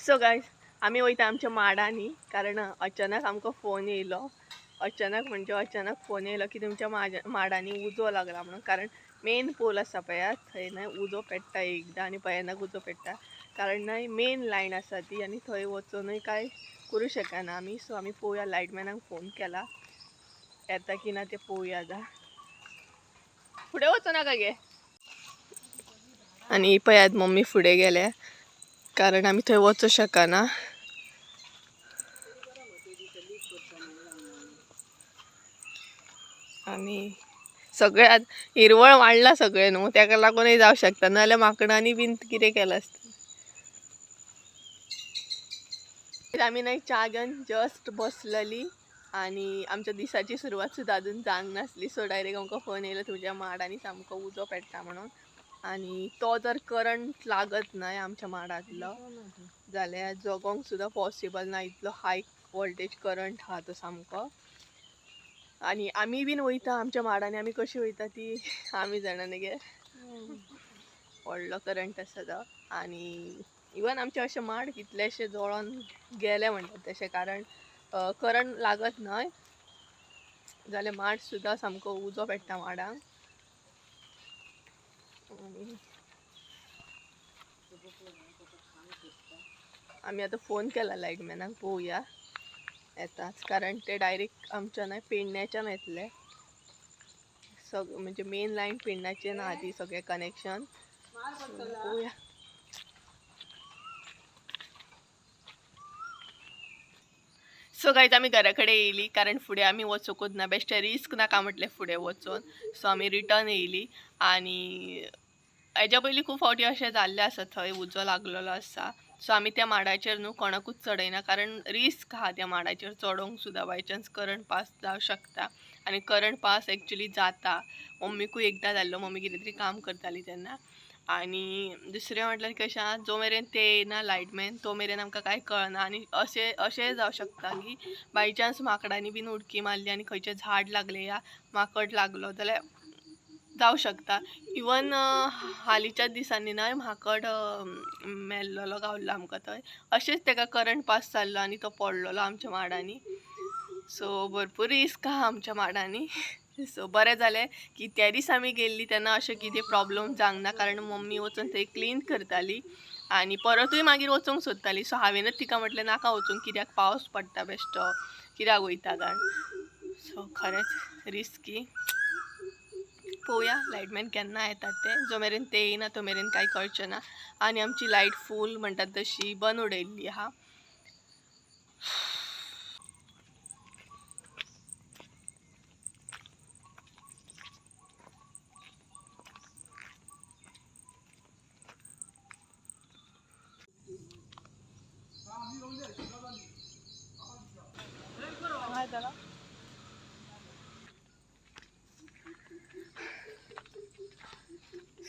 So guys, आमी वयता आमच्या माडांनी, कारण अचानक आमकां फोन येयलो. अचानक म्हणजे अचानक फोन येयलो की तुमच्या माडांनी उजो लागला म्हणून. कारण मेन पोल आसा पळयात थंय न्हय उजो पेट्टा एकदां आनी भयानक उजो पेट्टा, कारण न्हय मेन लायन आसा ती आनी थंय वचूनय कांय करूं शकना आमी. सो आमी पळोवया, लायटमॅनाक फोन केला, येता की ना ते पळोवया आतां. फुडें वचूं नाका गे. आनी पळयात मम्मी फुडें गेल्या, कारण आमी थंय वचूं शकना. आनी सगळे हिरवळ वाडला सगळें न्हू, तेका लागूनय जावं शकता, नाजाल्यार माकडांनी बीन कितें केलां आसतलें. आमी न्हय च्या घेवन जस्ट बसलेली आनी आमच्या दिसाची सुरवात सुद्दां अजून जावंक नासली. सो डायरेक्ट आमकां फोन येयलो तुमच्या माडांनी सामको उजो पेट्टा म्हणून. आनी तो जर करंट लागत न्हय आमच्या माडांतलो जाल्यार जगोंक सुद्दां पॉसिबल ना, इतलो हाय वोल्टेज करंट आहा तो सामको. आनी आमी बीन वयता आमच्या माडांनी, आमी कशी वयता ती आमी जाणा न्ही गे, व्हडलो करंट आसा तो. आनी इवन आमचे अशे माड कितलेशे जळोन गेले म्हणटात तशें, कारण करंट लागत न्हय जाल्यार माड सुद्दां सामको उजो पेट्टा माडांक. आनी आमी आतां फोन केला लायटमॅनाक, पळोवया येताच, कारण ते डायरेक्ट आमच्या न्हय पेडण्याच्यान येतले. म्हणजे मेन लायन पेडण्याचे ना ती सगळें कनेक्शन. पळोवया. सो गायज, आमी घरा कडेन येयली, कारण फुडें आमी वचूंकूच ना, बेश्टें रिस्क नाका म्हटलें फुडें वचून. सो आमी रिटर्न येयली. आनी हेज्या पयलीं खूब फावटी अशें जाल्लें आसा, थंय उजो लागलेलो आसा. सो आमी त्या माडाचेर न्हू कोणाकूच चडयना, कारण रिस्क आहा त्या माडाचेर चडोवंक सुद्दां. बायचान्स करंट पास जावं शकता, आनी करंट पास एक्चुली जाता. मम्मीकूय एकदां जाल्लो, मम्मी कितें तरी काम करताली तेन्ना. आनी दुसरें म्हटल्यार कशें आहा, जो मेरेन ते येयना लायटमॅन तो मेरेन आमकां कांय कळना. आनी अशें जावं शकता की बायचान्स माकडांनी बीन उडकी मारली आनी खंयचें झाड लागलें या माकड लागलो जाल्यार जावं शकता. इवन हालींच्याच दिसांनी न्हय माकड मेल्लोलो गावल्लो आमकां थंय, अशेंच तेका करंट पास जाल्लो आनी तो पडलेलो आमच्या माडांनी. सो भरपूर रिस्क आहा आमच्या माडांनी. सो बरें जालें की त्या दीस आमी गेल्ली तेन्ना अशें कितें प्रॉब्लम जावंक ना, कारण मम्मी वचून थंय क्लीन करताली आनी परतूय मागीर वचूंक सोदताली. सो हांवेनच तिका म्हटलें नाका वचूंक, कित्याक पावस पडटा बेश्टो, कित्याक वयता कारण. सो खरेंच रिस्की. पळोवया लायटमॅन केन्ना येतात ते, जो मेरेन ते येयना तो मेरेन कांय कळचें ना. आनी आमची लायट फूल म्हणटात तशी बंद उडयल्ली आहा.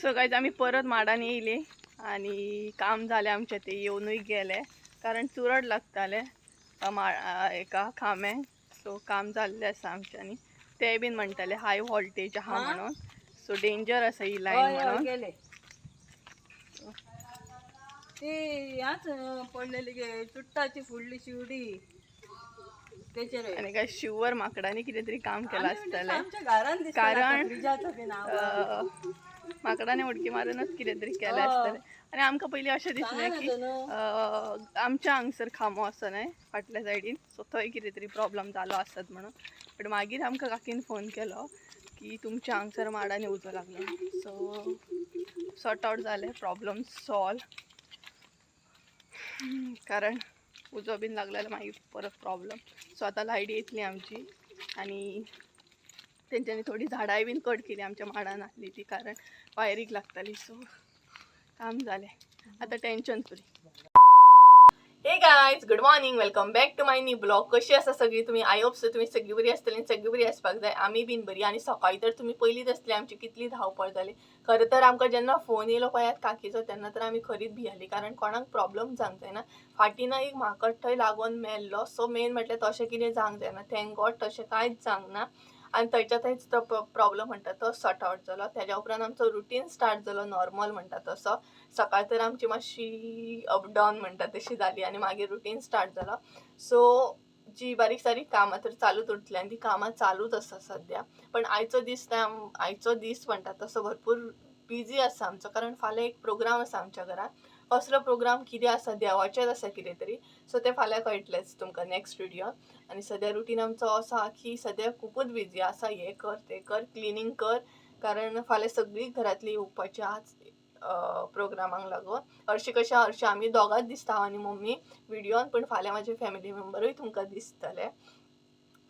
सो गायज, आमी परत माडान येयले आनी काम जालें आमचें, ते येवनूय गेले, कारण चुरड लागताले एका खांब्याक. सो काम जाल्लें आसा आमच्यांनी. ते बीन म्हणटाले हाय वॉल्टेज आहा म्हणून, सो डेंजर आसा ही लायन म्हणून. ती ह्याच पडलेली गे चुट्टाची फुडली शिवडी आनी काय शुवर माकडांनी कितें तरी काम केलां आसतलें, कारण माकडांनी उडकी मारूनच कितें तरी केलें आसतलें. आनी आमकां पयलीं अशें दिसलें की आमच्या हांगसर खांबो आसा न्हय फाटल्या सायडीन, सो थंय कितें तरी प्रॉब्लम जालो आसत म्हणून. बट मागीर आमकां काकीन फोन केलो की तुमच्या हांगसर माडांनी उजो लागलो. सो सॉर्ट आवट जालें, प्रॉब्लम सॉल्व. कारण उजो बीन लागलो जाल्यार मागीर परत प्रॉब्लम. सो आतां लायट येतली आमची. आनी तेंच्यांनी थोडीं झाडांय बीन कट केली आमच्या माडान आसली ती, कारण वायरीक लागताली. सो काम जालें, आतां tension free. Hey guys, good morning, welcome back to my new blog. कशी आसा सगळी तुमी? I hope so तुमी सगळी बरी आसतली आनी सगळी बरी आसपाक जाय. आमी बीन बरी. आनी सकाळी तर तुमी पयलींच आसली आमची कितली धांवपळ जाली. खरें तर आमकां जेन्ना फोन येयलो पळयात काकीचो, तेन्ना तर आमी खरीच भियाली, कारण कोणाक प्रॉब्लम जावंक जायना. फाटीं ना एक माकड थंय लागून मेल्लो. सो मेन म्हटल्यार तशें कितें जावंक जायना, thank God तशें कांयच जावंक ना. आनी थंयच्या थंयच तो प्रॉब्लम म्हणटा तो सॉर्ट आवट जालो. तेज्या उपरांत आमचो रुटीन स्टार्ट जालो नॉर्मल म्हणटा तसो. सकाळ तर आमची मातशी अप डावन म्हणटा तशी जाली आनी मागीर रुटीन स्टार्ट जालो. सो जी बारीक सारीक कामां तर चालूच उरतली आनी ती कामां चालूच आसा सद्या. पण आयचो दीस आयचो दीस म्हणटा तसो भरपूर बिजी आसा आमचो, कारण फाल्यां एक प्रोग्राम आसा आमच्या घरान. कसलो प्रोग्राम कितें आसा, देवाचेंच आसा कितें तरी, सो तें फाल्यां कळटलेंच तुमकां नेक्स्ट व्हिडियो. आनी सद्या रुटीन आमचो असो आहा की सद्या खुबूच बिजी आसा, हें कर तें कर, क्लिनींग कर, कारण फाल्यां सगळीं घरांतलीं येवपाची आज प्रोग्रामाक लागून. हरशीं कशें हरशीं आमी दोगांच दिसता हांव आनी मम्मी व्हिडियोन, पण फाल्यां म्हाजे फॅमिली मेंबरूय तुमकां दिसतले.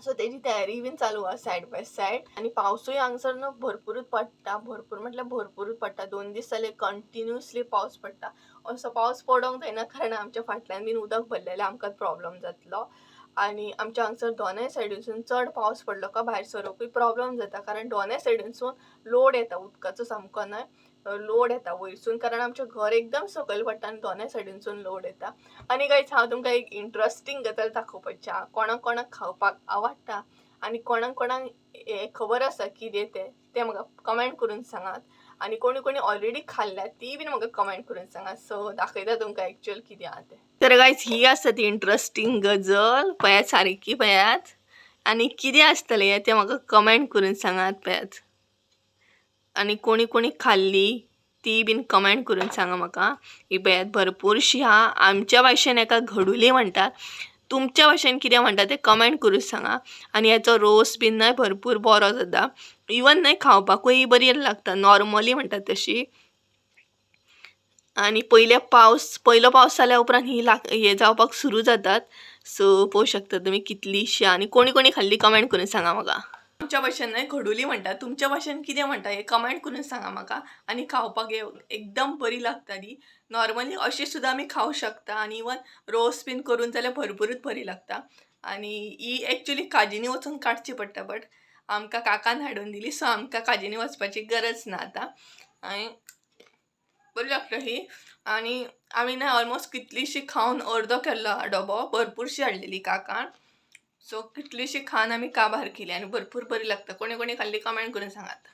सो तेजी तयारी बीन चालू आसा सायड बाय सायड. आनी पावसूय हांगसर न्हू भरपूरूच पडटा, भरपूर म्हटल्यार भरपूरूच पडटा. 2 दीस जाले कंटिन्युअसली पावस पडटा. असो पावस पडोंक जायना कारण आमच्या फाटल्यान बीन उदक भरलेलें, आमकां प्रॉब्लम जातलो. आनी आमच्या हांगसर दोनय सायडीनसून चड पावस पडलो काय भायर सरूंकूय प्रॉब्लम जाता, कारण दोनय सायडीनसून लोड येता उदकाचो, सामको न्हय लोड येता वयरसून, कारण आमचें घर एकदम सकयल पडटा आनी दोनय सायडीनसून लोड येता. आनी गायज हांव तुमकां एक इंट्रस्टींग गजाल दाखोवपाची आहा. कोणाक कोणाक खावपाक आवडटा आनी कोणाक कोणाक हें खबर आसा कितें तें, तें म्हाका कमेंट करून सांगात. आनी कोणी कोणी ऑलरेडी खाल्ल्या ती बीन म्हाका कमेंट करून सांगात. सो दाखयता तुमकां एक्चुअल कितें आहा तें. तर गायज ही आसा ती इंट्रस्टींग गजल, पळयात सारकी पळयात. आनी कितें आसतलें हें तें म्हाका कमेंट करून सांगात पळयात. आनी कोणी कोणी खाल्ली ती बीन कमेंट करून सांगा म्हाका. ही पळयात भरपूरशी आहा. आमच्या भाशेन एका घडुली म्हणटात, तुमच्या भाशेन कितें म्हणटा तें कमेंट करून सांगा. आनी हेचो रोस बीन न्हय भरपूर बरो जाता, इवन न्हय खावपाकूय बरी लागता नॉर्मली म्हणटात तशी. आनी पयलो पावस जाल्या उपरांत ही हे जावपाक सुरू जातात. सो पळोवंक शकता तुमी कितलीशी. आनी कोणी कोणी खाल्ली कमेंट करून सांगा म्हाका. आमच्या भाशेन न्हय घडुली म्हणटा, तुमच्या भाशेन कितें म्हणटा हें कमेंट करून सांगा म्हाका. आनी खावपाक एकदम बरी लागता ती. नॉर्मली अशी सुद्दां आमी खावंक शकता आनी इवन रोस बीन करून जाल्यार भरपूरूच बरी लागता. आनी ही एक्चुली काजींनी वचून काडची पडटा, बट आमकां काकान हाडून दिली, सो आमकां काजींनी वचपाची गरज ना आतां. आनी बरी लागता ही. आनी आमी न्हय ऑलमोस्ट कितलीशी खावन अर्दो केल्लो डबो, भरपूरशी हाडलेली काकान. सो कितलीशी खावन आमी काबार केली आनी भरपूर बरी लागता. कोणी कोणी खाल्ली कमेंट करून सांगात.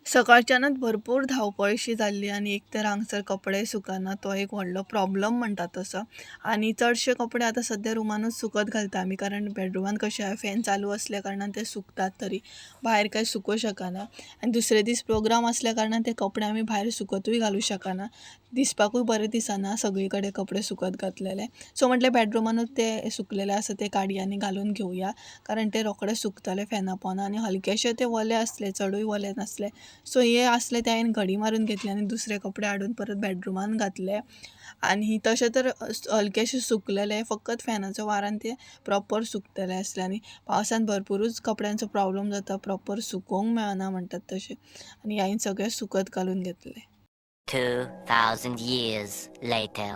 सकाळच्यानच भरपूर धांवपळशी जाल्ली आनी एक तर हांगसर कपडे सुकना, तो एक व्हडलो प्रॉब्लम म्हणटा तसो. आनी चडशे कपडे आतां सद्या रुमानूच सुकत घालता आमी, कारण बेडरुमान कशें फॅन चालू असल्या कारणान ते सुकतात, तरी भायर कांय सुकोवंक शकना. आनी दुसरे दीस प्रोग्राम असल्या कारणान ते कपडे आमी भायर सुकतूय घालूं शकना, दिसपाकूय बरें दिसना सगळी कडेन कपडे सुकत घातलेले. सो म्हटलें बेडरुमानूच ते सुकलेले आसा ते काडया आनी घालून घेवया, कारण ते रोखडे सुकतले फॅना पोना. आनी हलकेशे ते वले आसले, चडूय वले नासले. सो हे आसले ते हांवें घडी मारून घेतले आनी दुसरे कपडे हाडून परत बेडरुमान घातले. आनी तशें तर हलकेशे सुकलेले, फकत फॅनाचो वारान ते प्रॉपर सुकतले आसले. आनी पावसान भरपुरूच कपड्यांचो प्रॉब्लम जाता, प्रॉपर सुकोवंक मेळना म्हणटात तशें. आनी हांवें सगळें सुकत घालून घेतलें. 2000 years later.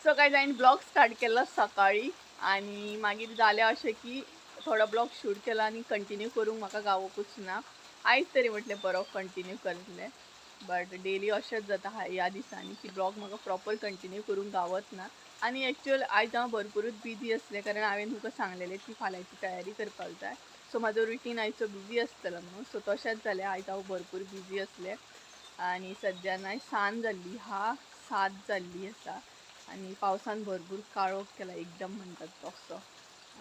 So guys हांवें ब्लॉग स्टार्ट केलो सकाळी आनी मागीर जालें अशें की थोडो ब्लॉग शूट केलो आनी कंटिन्यू करूंक म्हाका गावोकूच ना. आयज तरी म्हटलें बरो कंटिन्यू करतलें, बट डेली अशेंच जाता ह्या दिसांनी की ब्लॉग म्हाका प्रॉपर कंटिन्यू करूंक गावत ना. आनी एक्चुअल आयज हांव भरपुरूच बिजी आसलें, कारण हांवें तुमकां सांगलेलें की फाल्यांची तयारी करपाक जाय. सो म्हाजो रुटीन आयचो बिजी आसतलो म्हणून. सो तशेंच जालें, आयज हांव भरपूर बिजी आसलें. आनी सद्या न्हय सांज जाल्ली हा, 7 जाल्ली आसा आनी पावसान भरपूर काळोख केला एकदम म्हणटात तसो,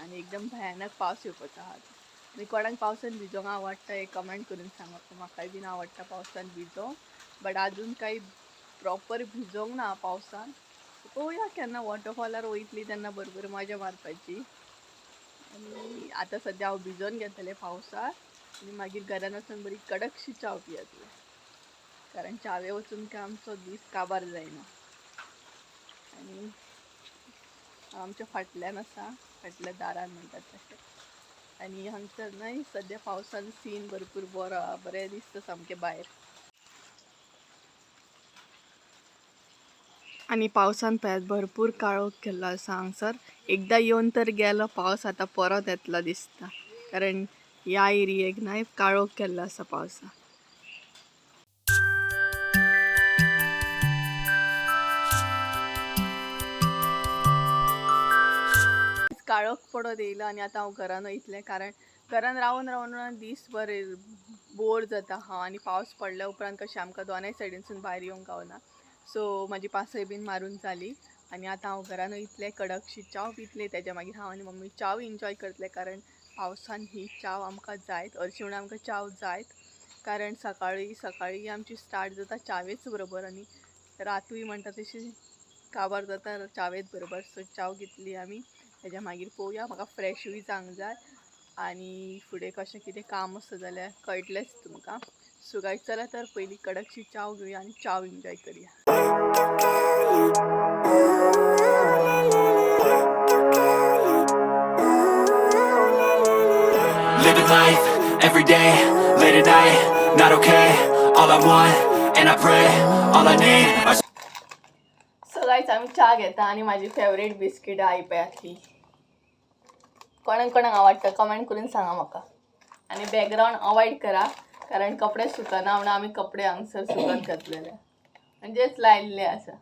आनी एकदम भयानक पावस येवपाचो आहा. आनी कोणाक पावसान भिजोंक आवडटा हें कमेंट करून सांगा. म्हाकाय बीन आवडटा पावसान भिजोंक, बट आजून कांय प्रॉपर भिजोंक ना पावसान. पळोवया केन्ना वॉटरफॉलार वयतली तेन्ना भरपूर मजा मारपाची. आनी आतां सद्या हांव भिजोन घेतलें पावसार आनी मागीर घरान वचून बरी कडकशी च्याव पियेतलें, कारण च्यावे वचून काय आमचो दीस काबार जायना. आनी आमच्या फाटल्यान आसा, फाटल्या दारान म्हणटात तशें. आनी हांगसर न्हय सद्या पावसान सीन भरपूर बरो आहा, बरें दिसता सामकें भायर. आनी पावसान पळयात भरपूर काळोख केल्लो आसा हांगसर. एकदां येवन तर गेलो पावस, आतां परत येतलो दिसता, कारण ह्या एरियेक न्हय काळोख केल्लो आसा पावसान. काळोख पडत येयलो आनी आतां हांव घरान वयतलें, कारण घरान रावन रावन दीसभर बोर जाता हांव आनी पावस पडल्या उपरांत कशें आमकां दोनाय सायडीनसून भायर येवंक गावना. सो म्हाजी पासय बीन मारून जाली आनी आतां हांव घरान वयतलें, कडकशी च्याव पितलें. तेज्या मागीर हांव आनी मम्मी च्याव एन्जॉय करतलें, कारण पावसान ही च्याव आमकां जायत, हरशीं म्हणून आमकां च्याव जायत, कारण सकाळी सकाळी आमची स्टार्ट जाता च्यावेच बरोबर आनी रातूय म्हणटा तशी काबार जाता च्यावेच बरोबर. सो च्याव घेतली आमी, तेज्या मागीर पळोवया. म्हाका फ्रेशूय जावंक जाय आनी फुडें कशें कितें काम आसा जाल्यार कळटलेंच तुमकां. सो गायज चला तर पयलीं कडकशी च्याव घेवया आनी च्याव एन्जॉय करूया. Living life every day, late at night, not okay. All I want, and I pray, all I need are so guys आमी च्या घेता आनी म्हाजी फेवरेट बिस्कीट I पळयात ही. कोणाक कोणाक आवडटा कमेंट करून सांगा म्हाका. आनी बॅकग्रावंड अवॉयड करा, कारण कपडे सुकना म्हणून आमी कपडे हांगसर सुकत घातलेले, म्हणजेच लायिल्ले आसा.